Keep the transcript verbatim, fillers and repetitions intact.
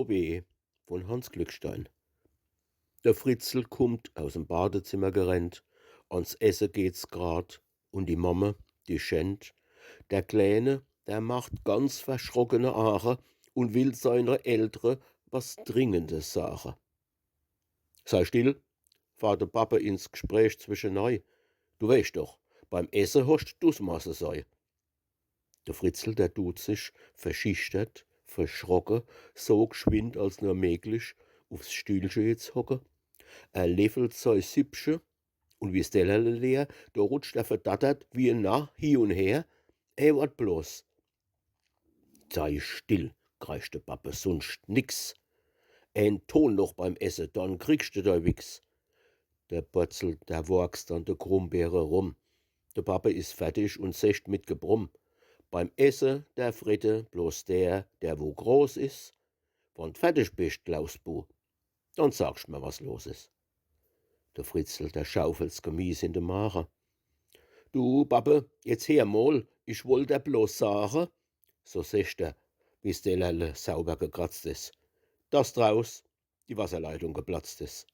O W von Hanns Glückstein. Der Fritzl kummt aus em Badezimmer gerennt, ans Esse geht's grad, un die Mamme, die schennt. Der Kleene, der macht ganz verschrockene Aache un will seine Eltere was Dringendes sage. „Sei still“, fahrt de Pappe ins Gespräch zwischenei. „Du weescht doch, beim Esse hoscht du's Masse sei.“ De Fritzl, der dut sich, verschüchtert, verschrocke, so gschwind als nur möglich, ufs Stühlche jetzt hocke. Er leffelt sei Sippche, un wie's Tellerle leer, do rutscht er verdattert wie e Narr hie un her. E Wort bloß: „Sei still“, kreischt de Pappe, „sunscht nix. En Ton noch beim Esse, dann kriegscht de dei Wichs.“ Der Börzel, der workst an de Grumbeere rum. De Pappe is fertig un secht mit Gebrumm: „Beim Esse, der Fritte, bloß der, der wo groß is. Wann d' fertig bischt, Klausbu, dann sagscht mer, was los is.“ De Fritzl, der schaufelt's Gemies in de Mage. „Du, Pappe, jetzt heer mol, ich wollt der bloß sage“, so secht er, wie's Tellerle sauber gekratzt is, „dass draus die Wasserleitung geplatzt is.“